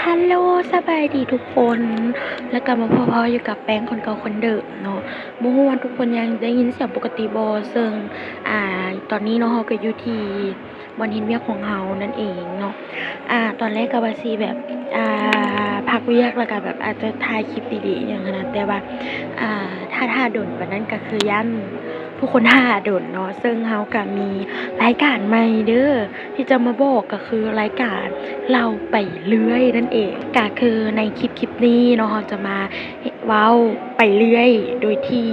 ຮັລໂຫຼ ສະບາຍດີທຸກຄົນ ແລ້ວກໍມາພົບພໍ້ຢູ່ກັບແປ້ງຄົນເກົ່າຄົນເດີມເນາະ. ບໍ່ຮູ້ວ່າທຸກຄົນຍັງໄດ້ຍິນສຽງປົກກະຕິບໍ່? ເຊິ່ງ ອ່າ ຕອນນີ້ເນາະ ເຮົາກໍຢູ່ທີ່ບ່ອນເຮັດວຽກຂອງເຮົານັ້ນເອງເນາະ. ອ່າ ຕອນແລກກໍວ່າຊິແບບ ອ່າ ພັກວຽກ ແລ້ວກໍແບບອາດຈະຖ່າຍຄລິບດີໆ ອີ່ຫຍັງຫັ້ນນະ ແຕ່ວ່າ ອ່າ ຖ້າ ຖ້າດົນປານນັ້ນກໍຄືຢ້ານ ທຸກຄົນຖ້າດົນເນາະ. ເຊິ່ງເຮົາກະມີລາຍການໃໝ່ເດີ ທີ່ຈະມາບອກ ກະຄືລາຍການເລົ່າໄປເລື້ອຍນັ້ນເອງ. ກະຄືໃນຄລິບ ຄລິບນີ້ເນາະ ເຮົາຈະມາເວົ້າໄປເລື້ອຍ ໂດຍທີ່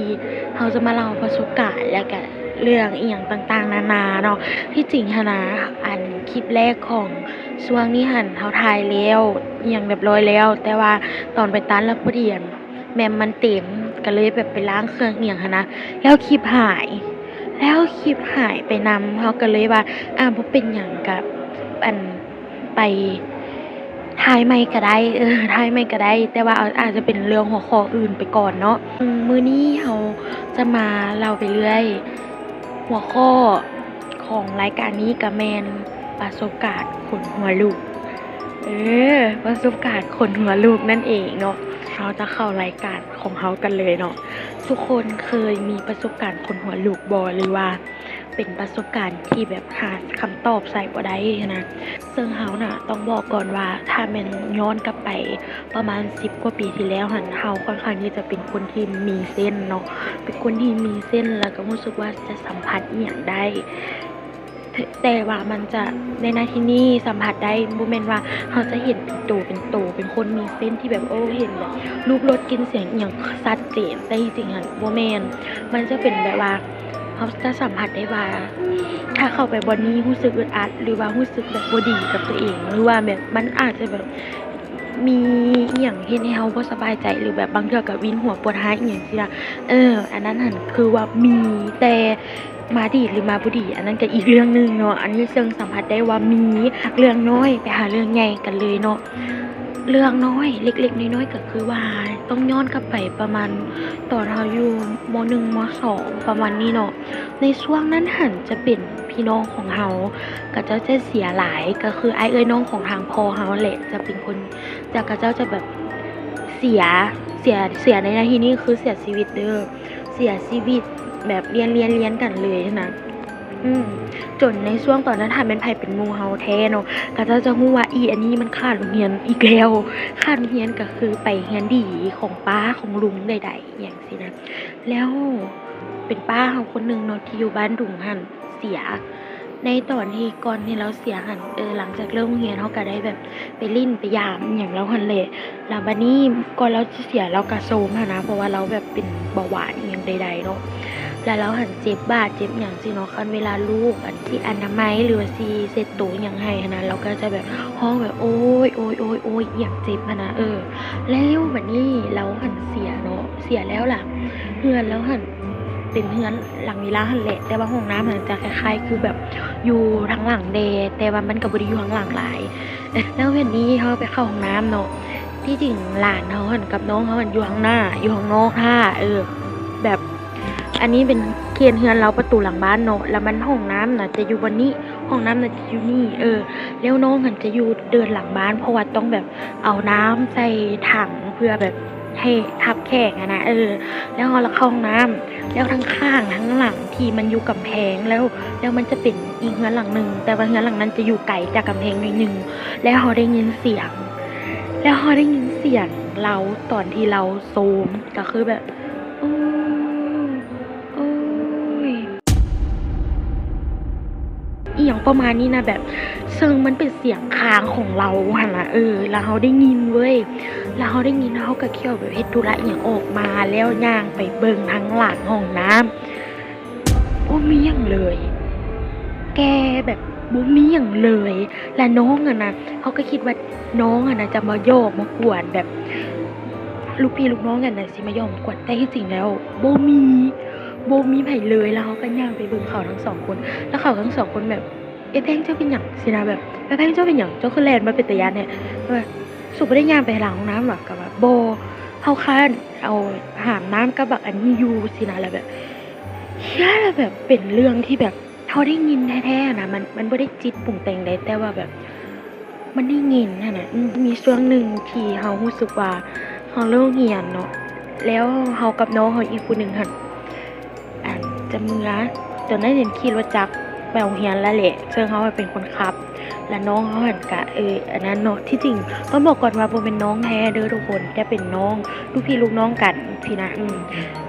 ເຮົາຈະມາເລົ່າປະສົບການ ແລ້ວກະເລື່ອງອີ່ຫຍັງຕ່າງໆນານາເນາະ. ທີ່ຈິງຫັ້ນນະ ອັນຄລິບແລກຂອງຊ່ວງນີ້ຫັ້ນ ເຮົາຖ່າຍແລ້ວ ອີ່ຫຍັງຮຽບຮ້ອຍແລ້ວ ແຕ່ວ່າຕອນໄປຕັດແລ້ວພໍດີ ແມມມັນເຕັມ ກໍເລີຍແບບໄປລ້າງເຄື່ອງອີ່ຫຍັງຫັ້ນນະ ແລ້ວຄລິບຫາຍ ແລ້ວຄລິບຫາຍໄປນຳ. ເຮົາກໍເລີຍວ່າ ອາ ບໍ່ເປັນຫຍັງ ກໍ ອັນ ໄປຖ່າຍໃໝ່ກໍໄດ້ ເອີ ຖ່າຍໃໝ່ກໍໄດ້ ແຕ່ວ່າອາດຈະເປັນເລື່ອງຫົວຂໍ້ອື່ນໄປກ່ອນເນາະ. ມື້ນີ້ເຮົາຈະມາເລົ່າໄປເລື້ອຍ ຫົວຂໍ້ຂອງລາຍການນີ້ກໍແມ່ນປະສົບການຂົນຫົວລຸກ ເອີ ປະສົບການຂົນຫົວລຸກນັ້ນເອງເນາະ. ເຮົາຈະເຂົ້າລາຍການຂອງເຮົາກັນເລີຍເນາະ. ທຸກຄົນເຄີຍມີປະສົບການຂົນຫົວລຸກບໍ່ ຫຼືວ່າເປັນປະສົບການທີ່ແບບຫາຄຳຕອບໃສ່ບໍ່ໄດ້ຫັ້ນນະ? ເຊິ່ງເຮົານະ ຕ້ອງບອກກ່ອນວ່າ ຖ້າແມ່ນຍ້ອນກັບໄປປະມານສິບກວ່າປີທີ່ແລ້ວຫັ້ນ ເຮົາຂ້ອນຂ້າງທີ່ຈະເປັນຄົນທີ່ມີເຊນເນາະ ເປັນຄົນທີ່ມີເຊນ ແລ້ວກໍຮູ້ສຶກວ່າຈະສຳຜັດອີ່ຫຍັງໄດ້. ແຕ່ວ່າມັນຈະ ໃນນາທີນີ້ສຳຜັດໄດ້ ບໍ່ແມ່ນວ່າເຮົາຈະເຫັນເປັນໂຕເປັນໂຕ ເປັນຄົນມີເຊນທີ່ແບບ ໂອ້ ເຫັນແບບ ຮູບລົດ ກິ່ນ ສຽງ ອີ່ຫຍັງຊັດເຈນ ແຕ່ທີ່ຈິງຫັ້ນບໍ່ແມ່ນ. ມັນຈະເປັນແບບວ່າ ເຮົາຈະສຳຜັດໄດ້ວ່າ ຖ້າເຂົ້າໄປບ່ອນນີ້ຮູ້ສຶກອຶດອັດ ຫຼືວ່າຮູ້ສຶກແບບບໍ່ດີກັບຕົວເອງ ຫຼືວ່າແບບມັນອາດຈະແບບ ມີອີ່ຫຍັງເຮັດໃຫ້ເຮົາບໍ່ສະບາຍໃຈ ຫຼືແບບບາງເທື່ອກໍວິນຫົວປວດຮ້າຍອີ່ຫຍັງຊີ້ນະ ເອີ ອັນນັ້ນຫັ້ນຄືວ່າມີ ແຕ່ມາດີຫຼືມາບໍ່ດີ ອັນນັ້ນກໍອີກເລື່ອງໜຶ່ງເນາະ. ອັນນີ້ເຊິ່ງສຳຜັດໄດ້ວ່າມີ ຈາກເລື່ອງນ້ອຍໄປຫາເລື່ອງໃຫຍ່ກັນເລີຍເນາະ. ເລື່ອງນ້ອຍເລັກໆນ້ອຍໆ ກໍຄືວ່າຕ້ອງຍ້ອນກັບໄປປະມານຕອນເຮົາຢູ່ ມໍໜຶ່ງ ມໍສອງ ປະມານນີ້ເນາະ. ໃນຊ່ວງນັ້ນຫັ້ນຈະເປັນພີ່ນ້ອງຂອງເຮົາ ເຂົາເຈົ້າຈະເສຍຫຼາຍ ກໍຄືອ້າຍເອື້ອຍນ້ອງຂອງທາງພໍ່ເຮົາແຫຼະ ຈະເປັນຄົນ ຈະ ເຂົາເຈົ້າຈະແບບເສຍ ເສຍ ເສຍໃນ ໃນທີ່ນີ້ຄືເສຍຊີວິດເດີ ເສຍຊີວິດແບບລຽນ ລຽນ ລຽນກັນເລີຍຫັ້ນນະ. ອືມ ຈົນໃນຊ່ວງຕອນນັ້ນ ຖ້າແມ່ນໃຜເປັນໝູ່ເຮົາແທ້ເນາະ ເຂົາເຈົ້າຈະຮູ້ວ່າ ອີ ອັນນີ້ມັນຂາດໂຮງຮຽນອີກແລ້ວ ຂາດໂຮງຮຽນ ກໍຄືໄປຮຽນດີຂອງປ້າຂອງລຸງໃດໆ ອີ່ຫຍັງ ຊີ້ນະ. ແລ້ວເປັນປ້າເຮົາຄົນໜຶ່ງເນາະ ທີ່ຢູ່ບ້ານດຸງຫັ້ນເສຍ ໃນຕອນທີ່ກ່ອນທີ່ລາວເສຍຫັ້ນ ເອີ ຫຼັງຈາກເລີກໂຮງຮຽນ ເຮົາກໍໄດ້ແບບໄປຫຼິ້ນໄປຢາມອີ່ຫຍັງລາວຫັ້ນແຫຼະ. ແລ້ວບັດນີ້ກ່ອນລາວຈະເສຍ ລາວກໍໂຊມຫັ້ນນະ ເພາະວ່າລາວແບບເປັນເບົາຫວານອີ່ຫຍັງໃດໆເນາະ ແລ້ວລາວຫັ້ນເຈັບບາດເຈັບຫຍັງຊີ້ເນາະ ຄັນເວລາລູກ ອັນ ຊິອະນາໄມ ຫຼືວ່າຊິເຊັດໂຕອີ່ຫຍັງໃຫ້ຫັ້ນນະ ລາວກໍຈະແບບຮ້ອງແບບ ໂອ້ຍ ໂອ້ຍ ໂອ້ຍ ໂອ້ຍ ອີ່ຫຍັງເຈັບຫັ້ນນະ ເອີ. ແລ້ວບັດນີ້ລາວຫັ້ນເສຍເນາະ ເສຍແລ້ວລະ ເຮືອນລາວຫັ້ນເປັນເຮືອນຫຼັງວິລາຫັ້ນແຫຼະ ແຕ່ວ່າຫ້ອງນ້ຳຫັ້ນຈະຄ້າຍໆຄືແບບຢູ່ທາງຫຼັງແດ່ ແຕ່ວ່າມັນກໍບໍ່ໄດ້ຢູ່ທາງຫຼັງຫຼາຍ. ແລ້ວບັດນີ້ເຮົາໄປເຂົ້າຫ້ອງນ້ຳເນາະ ທີ່ຈິງຫຼານເຮົາຫັ້ນກັບນ້ອງເຮົາຫັ້ນຢູ່ທາງໜ້າ ຢູ່ທາງນອກຖ້າ ເອີ ແບບ ອັນນີ້ເປັນເຂດເຮືອນລາວ ປະຕູຫຼັງບ້ານເນາະ ແລ້ວມັນ ຫ້ອງນ້ຳນະຈະຢູ່ບ່ອນນີ້ ຫ້ອງນ້ຳນະຈະຢູ່ນີ້ ເອີ ແລ້ວນ້ອງຫັ້ນຈະຢູ່ເດີ່ນຫຼັງບ້ານ ເພາະວ່າຕ້ອງແບບເອົານ້ຳໃສ່ຖັງເພື່ອແບບໃຫ້ຮັບແຂກຫັ້ນນະ ເອີ. ແລ້ວເຮົາລະເຂົ້າຫ້ອງນ້ຳ ແລ້ວທາງຂ້າງທາງຫຼັງທີ່ມັນຢູ່ກຳແພງ ແລ້ວ ແລ້ວມັນຈະເປັນອີກເຮືອນຫຼັງໜຶ່ງ ແຕ່ວ່າເຮືອນຫຼັງນັ້ນຈະຢູ່ໄກຈາກກຳແພງໜ້ອຍໜຶ່ງ ແລ້ວເຮົາໄດ້ຍິນສຽງ ແລ້ວເຮົາໄດ້ຍິນສຽງລາວຕອນທີ່ລາວໂຊມ ກໍຄືແບບ ໂອ້ຍ ໂອ້ຍ ອີ່ຫຍັງປະມານນີ້ນະ ແບບ ເຊິ່ງມັນເປັນສຽງຄ້າງຂອງລາວຫັ້ນນະ ເອີ ແລ້ວເຮົາໄດ້ຍິນເວີ້ຍ ແລ້ວເຮົາໄດ້ຍິນ ເຮົາກໍແຄ່ແບບເຮັດທຸລະອີ່ຫຍັງອອກມາ ແລ້ວຍ່າງໄປເບິ່ງທາງຫຼັງຫ້ອງນ້ຳ ບໍ່ມີຫຍັງເລີຍ ແກ ແບບບໍ່ມີຫຍັງເລີຍ. ແລະນ້ອງຫັ້ນນະ ເຮົາກໍຄິດວ່ານ້ອງຫັ້ນນະຈະມາຢອກມາກວນ ແບບລູກພີ່ລູກນ້ອງຫັ້ນນະຊິມາຢອກມາກວນ ແຕ່ທີ່ຈິງແລ້ວບໍ່ມີ ບໍ່ມີໃຜເລີຍ. ແລ້ວເຮົາກໍຍ່າງໄປເບິ່ງເຂົາທັງສອງຄົນ ແລ້ວເຂົາທັງສອງຄົນແບບ ເອີຍ ແພງ ເຈົ້າເປັນຫຍັງ? ຊີ້ນະ ແບບ ເອີຍ ແພງ ເຈົ້າເປັນຫຍັງ? ເຈົ້າຄືແລ່ນມາເປັນຕາຢ້ານແທ້? ວ່າ ສູບໍ່ໄດ້ຍ່າງໄປຫຼັງຫ້ອງນ້ຳຫວາ? ກໍວ່າ ບໍ່ ເຮົາຄ້ານເອົາ ຫາມນ້ຳກັບບັກອັນນີ້ຢູ່ ຊີ້ນະ. ແລ້ວແບບ ເຮີ້ຍ ແລ້ວແບບເປັນເລື່ອງທີ່ແບບ ເຮົາໄດ້ຍິນແທ້ໆນະ ມັນ ມັນບໍ່ໄດ້ຈິດປຸງແຕ່ງໃດ ແຕ່ວ່າແບບ ມັນໄດ້ຍິນຫັ້ນນະ. ອືມ ມີຊ່ວງໜຶ່ງທີ່ເຮົາຮູ້ສຶກວ່າເຮົາເລີກຮຽນເນາະ ແລ້ວເຮົາກັບນ້ອງເຮົາອີກຜູ້ໜຶ່ງຫັ້ນ ອັນ ຈະເມືອ ຕອນນັ້ນເຫັນຂີ່ລົດຈັກໄປໂຮງຮຽນແລ້ວແຫຼະ ເຊິ່ງເຮົາເປັນຄົນຂັບ ແລ້ວນ້ອງເຮົາຫັ້ນກະ ເອີ ອັນນັ້ນເນາະ. ທີ່ຈິງຕ້ອງບອກກ່ອນວ່າບໍ່ແມ່ນນ້ອງແທ້ເດີທຸກຄົນ ແຕ່ເປັນນ້ອງ ລູກພີ່ລູກນ້ອງກັນຊີ້ນະ. ອືມ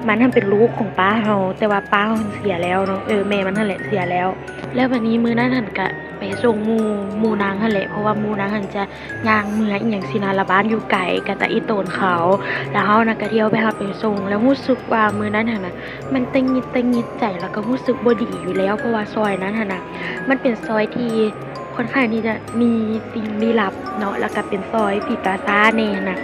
ມັນຫັ້ນເປັນລູກຂອງປ້າເຮົາ ແຕ່ວ່າປ້າເຮົາເສຍແລ້ວເນາະ ເອີ ແມ່ມັນຫັ້ນແຫຼະເສຍແລ້ວ. ແລ້ວບາດນີ້ມື້ນັ້ນຫັ້ນກະໄປສົ່ງໝູ່ ໝູ່ນາງຫັ້ນແຫຼະ ເພາະວ່າໝູ່ນາງຫັ້ນຈະ ຍ່າງເມືອອີ່ຫຍັງຊີ້ນະ ລະບ້ານຢູ່ໄກ ກະຕະອີ່ໂຕນເຂົາ ລະເຮົານະກະທ່ຽວໄປຮັບໄປສົ່ງ. ລະຮູ້ສຶກວ່າມື້ນັ້ນຫັ້ນນະ ມັນຕະຫງິດຕະຫງິດໃຈ ລະກະຮູ້ສຶກບໍ່ດີຢູ່ແລ້ວ ເພາະວ່າຊອຍນັ້ນຫັ້ນນະ ມັນເປັນຊອຍທີ່ຄ່ອນຂ້າງທີ່ຈະມີສິ່ງລີ້ລັບເນາະ ລະກະເປັນຊອຍຜີຕາຊາແດ່ຫັ້ນນະ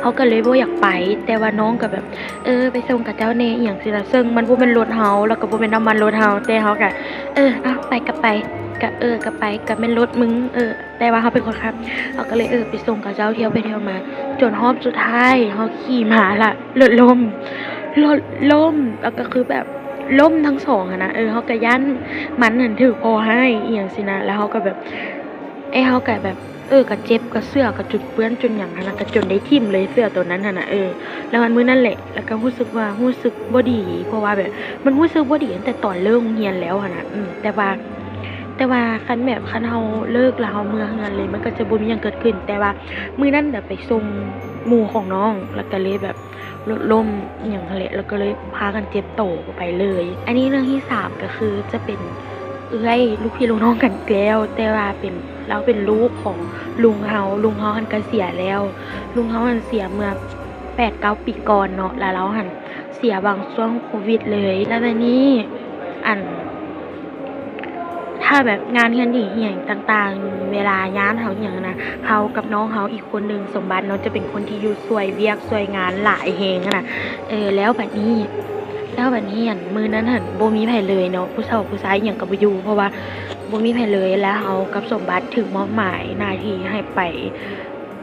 ເຮົາກະເລີຍບໍ່ຢາກໄປ. ແຕ່ວ່ານ້ອງກະແບບ ເອີ ໄປສົ່ງຂະເຈົ້າແດ່ອີ່ຫຍັງຊີ້ນະ ເຊິ່ງມັນບໍ່ແມ່ນລົດເຮົາ ລະກະບໍ່ແມ່ນນ້ຳມັນລົດເຮົາ ແຕ່ເຮົາກະ ເອີ ເອົາ ໄປກະໄປ ກະ ເອີ ກະໄປ ກະແມ່ນລົດມຶງ ເອີ ແຕ່ວ່າເຮົາເປັນຄົນຂັບ ເຮົາກະເລີຍ ເອີ ໄປສົ່ງເຂົາເຈົ້າ ທ່ຽວໄປທ່ຽວມາ ຈົນຮອບສຸດທ້າຍເຮົາຂີ່ມາລະລົດລົ້ມ ລົດລົ້ມ ລະກະຄືແບບລົ້ມທັງສອງຫັ້ນນະ. ເອີ ເຮົາກະຢ້ານມັນຫັ້ນຖືກພໍ່ຮ້າຍອີ່ຫຍັງຊີ້ນະ ລະເຮົາກະແບບ ເອີ ເຮົາກະແບບ ເອີ ກະເຈັບ ກະເສື້ອກະຈົນເປື້ອນຈົນຫຍັງຫັ້ນນະ ກະຈົນໄດ້ຖິ້ມເລີຍເສື້ອໂຕນັ້ນຫັ້ນນະ. ເອີ ລະວັນມື້ນັ້ນແຫຼະ ລະກະຮູ້ສຶກວ່າ ຮູ້ສຶກບໍ່ດີ ເພາະວ່າແບບ ມັນຮູ້ສຶກບໍ່ດີຕັ້ງແຕ່ຕອນເລີກໂຮງຮຽນແລ້ວຫັ້ນນະ. ອືມ ແຕ່ວ່າ ແຕ່ວ່າຄັນແບບ ຄັນເຮົາເລີກລະເຮົາເມືອເຮືອນເລີຍ ມັນກະຈະບໍ່ມີຫຍັງເກີດຂຶ້ນ. ແຕ່ວ່າມື້ນັ້ນແບບໄປສົ່ງໝູ່ຂອງນ້ອງ ລະກະເລີຍແບບລົດລົ້ມອີ່ຫຍັງຫັ້ນແຫຼະ ລະກະເລີຍພາກັນເຈັບໂຕໄປເລີຍ. ອັນນີ້ເລື່ອງທີສາມ ກະຄືຈະເປັນເອື້ອຍ ລູກພີ່ລູກນ້ອງກັນອີກແລ້ວ ແຕ່ວ່າເປັນ ລາວເປັນລູກຂອງລຸງເຮົາ ລຸງເຮົາຫັ້ນກະເສຍແລ້ວ ລຸງເຮົາຫັ້ນເສຍເມື່ອແປດເກົ້າປີກ່ອນເນາະ ລະລາວຫັ້ນ ເສຍຫວ່າງຊ່ວງໂຄວິດເລີຍ. ລະບາດນີ້ ອັນ ຖ້າແບບງານເຮືອນອີ່ຫຍັງຕ່າງໆ ເວລາຍາມເຮົາອີ່ຫຍັງຫັ້ນນະ ເຮົາກັບນ້ອງເຮົາອີກຄົນໜຶ່ງ ສົມບັດເນາະ ຈະເປັນຄົນທີ່ຢູ່ຊ່ວຍວຽກຊ່ວຍງານຫຼາຍແຮງຫັ້ນນະ. ເອີ ແລ້ວບາດນີ້ ແລ້ວບາດນີ້ ອັນ ມື້ນັ້ນຫັ້ນບໍ່ມີໃຜເລີຍເນາະ ຜູ້ເຖົ້າຜູ້ຊາຍອີ່ຫຍັງກະບໍ່ຢູ່ ເພາະວ່າບໍ່ມີໃຜເລີຍ ແລ້ວເຮົາກັບສົມບັດຖືກມອບໝາຍໜ້າທີ່ໃຫ້ໄປ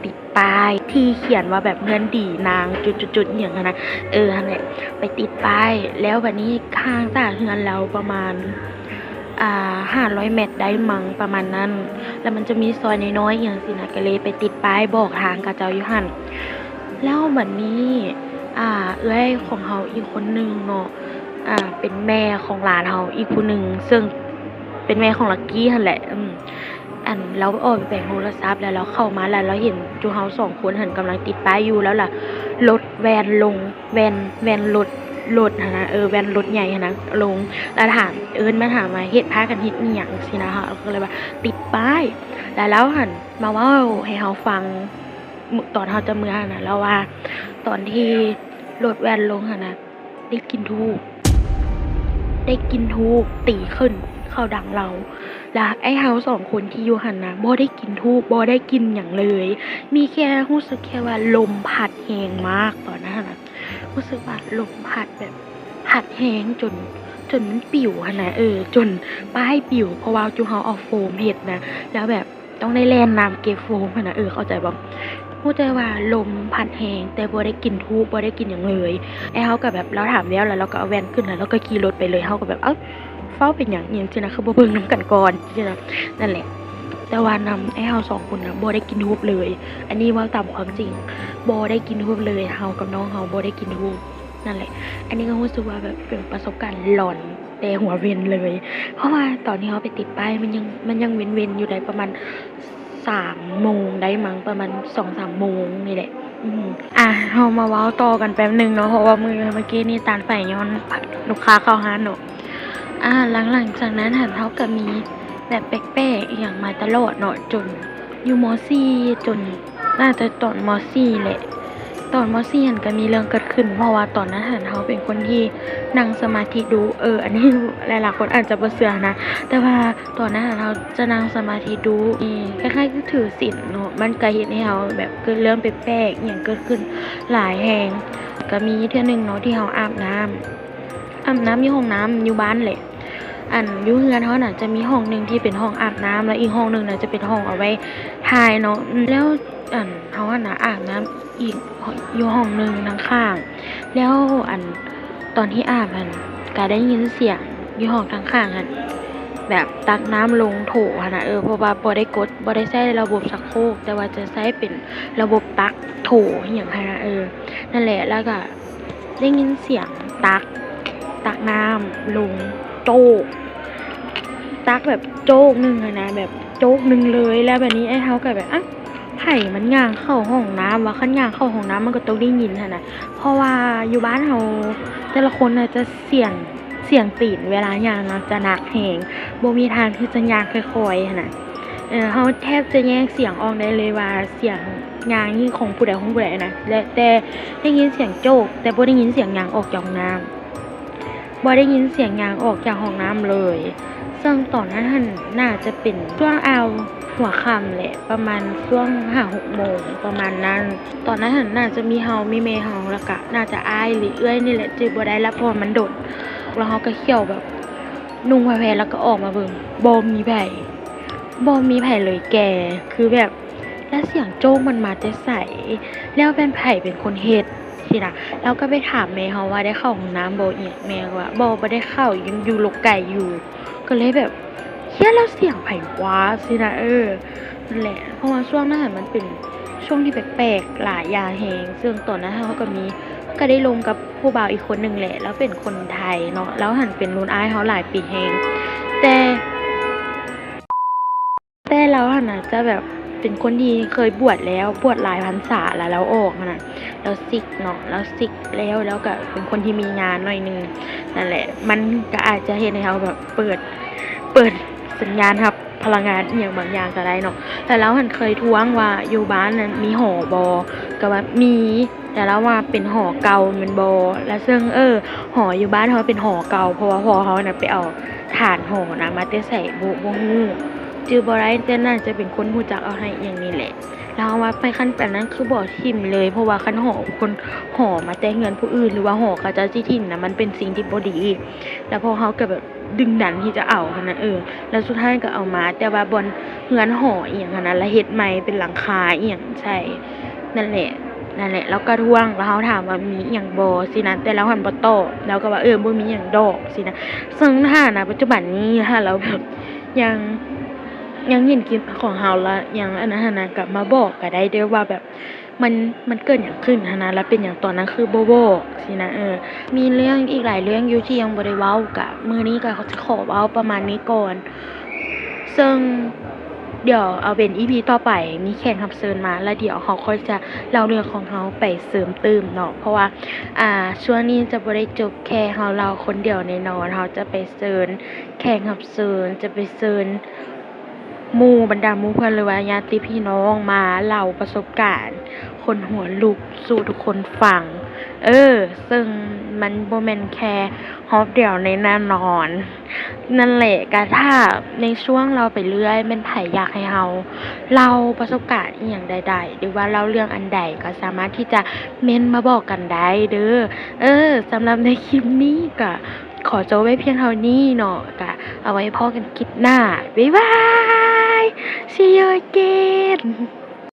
ຕິດປ້າຍທີ່ຂຽນວ່າແບບເຮືອນດີນາງຈຸດໆອີ່ຫຍັງຫັ້ນນະ ເອີ ຫັ້ນແຫຼະ ໄປຕິດປ້າຍ. ແລ້ວບາດນີ້ຫ່າງຈາກເຮືອນລາວປະມານ ອ່າ ຫ້າຮ້ອຍແມັດໄດ້ມັ້ງ ປະມານນັ້ນ ລະມັນຈະມີຊອຍນ້ອຍໆອີ່ຫຍັງຊີ້ນະ ກະເລີຍໄປຕິດປ້າຍບອກທາງເຂົາເຈົ້າຢູ່ຫັ້ນ. ແລ້ວບາດນີ້ ອ່າ ເອື້ອຍຂອງເຮົາອີກຄົນໜຶ່ງເນາະ ອ່າ ເປັນແມ່ຂອງຫຼານເຮົາອີກຜູ້ໜຶ່ງ ເຊິ່ງເປັນແມ່ຂອງລັກກີ້ຫັ້ນແຫຼະ ອືມ ອັນ ລາວອອກໄປແປງໂທລະສັບ ແລ້ວລາວເຂົ້າມາ ແລ້ວລາວເຫັນຈຸເຮົາສອງຄົນຫັ້ນກຳລັງຕິດປ້າຍຢູ່ ແລ້ວລະລົດແວ່ນລົງ ແວ່ນ ແວ່ນລົດ ລົດຫັ້ນນະ ເອີ ແວ່ນລົດໃຫຍ່ຫັ້ນນະລົງ ລະຖາມ ເອີ້ນມາຖາມວ່າເຮັດ ພາກັນເຮັດອີ່ຫຍັງຊີ້ນະ ເຮົາກະເລີຍວ່າຕິດປ້າຍ. ລະລາວຫັ້ນມາເວົ້າໃຫ້ເຮົາຟັງ ຕອນເຮົາຈະເມືອຫັ້ນນະ ລາວວ່າຕອນທີ່ລົດແວ່ນລົງຫັ້ນນະ ໄດ້ກິ່ນທູບ ໄດ້ກິ່ນທູບຕີຂຶ້ນເຂົ້າດັງລາວ ລະໄອ້ເຮົາສອງຄົນທີ່ຢູ່ຫັ້ນນະ ບໍ່ໄດ້ກິ່ນທູບ ບໍ່ໄດ້ກິ່ນຫຍັງເລີຍ ມີແຄ່ ຮູ້ສຶກແຄ່ວ່າລົມພັດແຮງມາກຕອນນັ້ນນະ ຮູ້ສຶກວ່າລົມພັດແບບ ພັດແຮງຈົນ ຈົນມັນປິວຫັ້ນນະ ເອີ ຈົນປ້າຍປິວ ເພາະວ່າຈຸເຮົາເອົາໂຟມເຮັດນະ ລະແບບ ຕ້ອງໄດ້ແລ່ນນ້ຳເກັບໂຟມຫັ້ນນະ ເອີ ເຂົ້າໃຈບໍ່? ຮູ້ແຕ່ວ່າລົມພັດແຮງ ແຕ່ບໍ່ໄດ້ກິ່ນທູບ ບໍ່ໄດ້ກິ່ນຫຍັງເລີຍ. ແລ້ວເຮົາກະແບບ ລາວຖາມແລ້ວ ລະລາວກະເອົາແວ່ນຂຶ້ນ ລະລາວກະຂີ່ລົດໄປເລີຍ. ເຮົາກະແບບ ເອົ້າ ຟ້າວເປັນຫຍັງ ອີ່ຫຍັງຊີ້ນະ ຄືບໍ່ເບິ່ງນຳກັນກ່ອນ ຊີ້ນະ. ນັ້ນແຫຼະ ແຕ່ວ່ານຳອ້າຍເຮົາສອງຄົນນະ ບໍ່ໄດ້ກິ່ນທູບເລີຍ. ອັນນີ້ເວົ້າຕາມຄວາມຈິງ ບໍ່ໄດ້ກິ່ນທູບເລີຍ. ເຮົາກັບນ້ອງເຮົາບໍ່ໄດ້ກິ່ນທູບ. ນັ້ນແຫຼະ ອັນນີ້ກະຮູ້ສຶກວ່າແບບເປັນປະສົບການຫຼອນແຕ່ຫົວເວັນເລີຍ ເພາະວ່າຕອນທີ່ເຮົາໄປຕິດປ້າຍ ມັນຍັງ ມັນຍັງເວັນໆຢູ່ໃດ໋ ປະມານສາມໂມງໄດ້ມັ້ງ ປະມານສອງສາມໂມງນີ້ແຫຼະ. ອືມ ອ່າ ເຮົາມາເວົ້າຕໍ່ກັນແປັບໜຶ່ງເນາະ ເພາະວ່າມື້ ມື້ກີ້ນີ້ຕານໄຟຍ້ອນລູກຄ້າເຂົ້າຮ້ານເນາະ. ອ່າ ຫຼັງ ຫຼັງຈາກນັ້ນຫັ້ນ ເຮົາກະມີແບບແປກໆອີ່ຫຍັງມາຕະຫຼອດເນາະ ຈົນຢູ່ ມໍສີ່ ຈົນ ໜ້າຈະຕອນ ມໍສີ່ ແຫຼະ ຕອນ ມໍສີ່ ຫັ້ນກະມີເລື່ອງເກີດຂຶ້ນ ເພາະວ່າຕອນນັ້ນຫັ້ນເຮົາເປັນຄົນທີ່ນັ່ງສະມາທິດຸ. ເອີ ອັນນີ້ຫຼາຍໆຄົນອາດຈະບໍ່ເຊື່ອຫັ້ນນະ ແຕ່ວ່າຕອນນັ້ນຫັ້ນເຮົາຈະນັ່ງສະມາທິດຸ ເອີ ຄ້າຍໆຄືຖືສິນເນາະ ມັນກະເຮັດໃຫ້ເຮົາແບບເກີດເລື່ອງແປກໆອີ່ຫຍັງເກີດຂຶ້ນຫຼາຍແຮງ. ກະມີເທື່ອໜຶ່ງເນາະ ທີ່ເຮົາອາບນ້ຳ ອາບນ້ຳຢູ່ຫ້ອງນ້ຳຢູ່ບ້ານແຫຼະ ອັນ ຢູ່ເຮືອນເຮົານະ ຈະມີຫ້ອງໜຶ່ງທີ່ເປັນຫ້ອງອາບນ້ຳ ແລະ ອີກຫ້ອງໜຶ່ງນະ ຈະເປັນຫ້ອງເອົາໄວ້ຖ່າຍເນາະ. ອືມ ແລ້ວ ອັນ ເຮົາຫັ້ນນະ ອາບນ້ຳອີກ ຢູ່ຫ້ອງໜຶ່ງທາງຂ້າງ ແລ້ວ ອັນ ຕອນທີ່ອາບຫັ້ນ ກະໄດ້ຍິນສຽງຢູ່ຫ້ອງທາງຂ້າງຫັ້ນ ແບບຕັກນ້ຳລົງໂຖຫັ້ນນະ ເອີ ເພາະວ່າບໍ່ໄດ້ກົດ ບໍ່ໄດ້ໃຊ້ລະບົບຊັກໂຄກ ແຕ່ວ່າຈະໃຊ້ເປັນລະບົບຕັກໂຖອີ່ຫຍັງຫັ້ນນະ ເອີ ນັ້ນແຫຼະ ແລ້ວກະໄດ້ຍິນສຽງຕັກ ຕັກນ້ຳລົງໂຈກ ຕັກແບບໂຈກໜຶ່ງຫັ້ນນະ ແບບໂຈກໜຶ່ງເລີຍ ແລ້ວບາດນີ້ອ້າຍເຮົາກະແບບ ອາ ໃຜມັນຍ່າງເຂົ້າຫ້ອງນ້ຳວະ ຄັນຍ່າງເຂົ້າຫ້ອງນ້ຳມັນກະຕ້ອງໄດ້ຍິນຫັ້ນນະ ເພາະວ່າຢູ່ບ້ານເຮົາແຕ່ລະຄົນນະຈະສຽງ ສຽງຕີນເວລາຍ່າງນະຈະໜັກແຮງ ບໍ່ມີທາງທີ່ຈະຍ່າງຄ່ອຍໆຫັ້ນນະ ເອີ ເຮົາແທບຈະແຍກສຽງອອກໄດ້ເລີຍວ່າສຽງຍ່າງນີ້ຂອງຜູ້ໃດຂອງຜູ້ໃດນະ ແລະ ແຕ່ໄດ້ຍິນສຽງໂຈກ ແຕ່ບໍ່ໄດ້ຍິນສຽງຍ່າງອອກຈາກຫ້ອງນ້ຳ ບໍ່ໄດ້ຍິນສຽງຍ່າງອອກຈາກຫ້ອງນ້ຳເລີຍ ເຊິ່ງຕອນນັ້ນຫັ້ນໜ້າຈະເປັນຊ່ວງອາວຫົວຄ່ຳແຫຼະ ປະມານຊ່ວງຫ້າຫົກໂມງປະມານນັ້ນ ຕອນນັ້ນຫັ້ນໜ້າຈະມີເຮົາ ມີແມ່ເຮົາ ແລ້ວກະໜ້າຈະອ້າຍ ຫຼື ເອື້ອຍນີ້ແຫຼະ ຈື່ບໍ່ໄດ້ລະ ເພາະວ່າມັນດົນ ແລ້ວເຮົາກະຂ້ຽວແບບນຸ່ງຜ້າແພ ແລ້ວກະອອກມາເບິ່ງ ບໍ່ມີໃຜ ບໍ່ມີໃຜເລີຍແກ ຄືແບບ ແລ້ວສຽງໂຈກມັນມາແຕ່ໃສ ແລ້ວແມ່ນໃຜເປັນຄົນເຮັດ ຊີ້ນະ ລາວກະໄປຖາມແມ່ເຮົາວ່າ ໄດ້ເຂົ້າຫ້ອງນ້ຳບໍ່ ອີ່ຫຍັງ ແມ່ວ່າ ບໍ່ ບໍ່ໄດ້ເຂົ້າ ຍັງຢູ່ລົກໄກຢູ່ ກະເລີຍແບບ ເຮີ້ຍ ແລ້ວສຽງໃຜວະ ຊີ້ນະ ເອີ ນັ້ນແຫຼະ ເພາະວ່າຊ່ວງນັ້ນຫັ້ນມັນເປັນຊ່ວງທີ່ແປກໆຫຼາຍຢ່າງແຮງ ເຊິ່ງຕອນນັ້ນເຮົາກະມີ ກະໄດ້ລົມກັບຜູ້ບ່າວອີກຄົນໜຶ່ງແຫຼະ ລາວເປັນຄົນໄທເນາະ ລາວຫັ້ນເປັນລຸ້ນອ້າຍເຮົາຫຼາຍປີແຮງ ແຕ່ ແຕ່ລາວຫັ້ນນະຈະແບບເປັນຄົນທີ່ເຄີຍບວດແລ້ວ ບວດຫຼາຍພັນສາ ແລ້ວລາວອອກຫັ້ນນະ ລາວສິກເນາະ ລາວສິກແລ້ວ ລາວກະເປັນຄົນທີ່ມີງານໜ້ອຍໜຶ່ງ ນັ້ນແຫຼະ ມັນກະອາດຈະເຮັດໃຫ້ເຮົາແບບເປີດ ເປີດສັນຍານຮັບພະລັງງານອີ່ຫຍັງບາງຢ່າງກະໄດ້ເນາະ ແລ້ວລາວຫັ້ນເຄີຍທ້ວງວ່າຢູ່ບ້ານນັ້ນມີຫໍບໍ່ ກະວ່າມີ ແລ້ວລາວວ່າເປັນຫໍເກົ່າແມ່ນບໍ່ ແລ້ວເຊິ່ງ ເອີ ຫໍຢູ່ບ້ານເຮົາເປັນຫໍເກົ່າ ເພາະວ່າພໍ່ເຮົານະໄປເອົາຖານຫໍນະມາແຕ່ໃສ ບໍ່ ບໍ່ຮູ້ ຈື່ບໍ່ໄດ້ ແຕ່ໜ້າຈະເປັນຄົນຮູ້ຈັກເອົາໃຫ້ອີ່ຫຍັງນີ້ແຫຼະ ລາວວ່າໄປ ຄັນປານນັ້ນຄືບໍ່ຖິ້ມເລີຍ ເພາະວ່າຄັນຫໍ ຄົນ ຫໍມາແຕ່ເຮືອນຜູ້ອື່ນ ຫຼືວ່າຫໍເຂົາເຈົ້າຊິຖິ້ມນະ ມັນເປັນສິ່ງທີ່ບໍ່ດີ ແລ້ວພວກເຮົາກະແບບ ດຶງດັນທີ່ຈະເອົາຫັ້ນນະ ເອີ ແລ້ວສຸດທ້າຍກະເອົາມາ ແຕ່ວ່າບ່ອນເຮືອນຫໍອີ່ຫຍັງຫັ້ນນະ ລະເຮັດໃໝ່ເປັນຫຼັງຄາອີ່ຫຍັງໃສ່ ນັ້ນແຫຼະ ນັ້ນແຫຼະ ລາວກະທ້ວງ ລະເຮົາຖາມວ່າມີອີ່ຫຍັງບໍ່ ຊີ້ນະ ແຕ່ລາວຫັ້ນບໍ່ຕອບ ລາວກະວ່າ ເອີ ບໍ່ມີຫຍັງດອກ ຊີ້ນະ ເຊິ່ງຖານະປັດຈຸບັນນີ້ ຖ້າລາວແບບ ຍັງ ຍັງເຫັນຄລິບຂອງເຮົາ ລະຍັງອັນນັ້ນຫັ້ນນະ ກະມາບອກກະໄດ້ເດີ້ວ່າແບບ ມັນ ມັນເກີດຫຍັງຂຶ້ນຫັ້ນນະ ລະເປັນຫຍັງຕອນນັ້ນຄືບໍ່ບອກຊີ້ນະ ເອີ ມີເລື່ອງອີກຫຼາຍເລື່ອງຢູ່ທີ່ຍັງບໍ່ໄດ້ເວົ້າ ກະມື້ນີ້ກະຊິຂໍເວົ້າປະມານນີ້ກ່ອນ ເຊິ່ງດຽວເອົາເປັນອີພີຕໍ່ໄປ ມີແຂກຮັບເຊີນມາ ລະດຽວເຮົາຄ່ອຍຈະເລົ່າເລື່ອງຂອງເຮົາໄປເສີມຕື່ມເນາະ ເພາະວ່າ ອ່າ ຊ່ວງນີ້ຈະບໍ່ໄດ້ຈົບແຄ່ເຮົາເລົ່າຄົນດຽວແນ່ນອນ ເຮົາຈະໄປເຊີນແຂກຮັບເຊີນ ຈະໄປເຊີນ ໝູ່ບັນດາໝູ່ເພື່ອນ ຫຼືວ່າຍາດຕິພີ່ນ້ອງມາເລົ່າປະສົບການຂົນຫົວລຸກສູ່ທຸກຄົນຟັງ ເອີ ເຊິ່ງມັນບໍ່ແມ່ນແຄ່ຮອບດຽວແນ່ນອນ ນັ້ນແຫຼະ ກະຖ້າໃນຊ່ວງເລົ່າໄປເລື້ອຍ ແມ່ນໃຜຢາກໃຫ້ເຮົາເລົ່າປະສົບການອີ່ຫຍັງໃດໆ ຫຼືວ່າເລົ່າເລື່ອງອັນໃດ ກະສາມາດທີ່ຈະເມັ້ນມາບອກກັນໄດ້ເດີ້ ເອີ ສຳລັບໃນຄລິບນີ້ກະ ຂໍຈົບໄວ້ພຽງເທົ່ານີ້ເນາະ ກະເອົາໄວ້ພໍ້ກັນຄລິບໜ້າ ບາຍບາຍ See you again.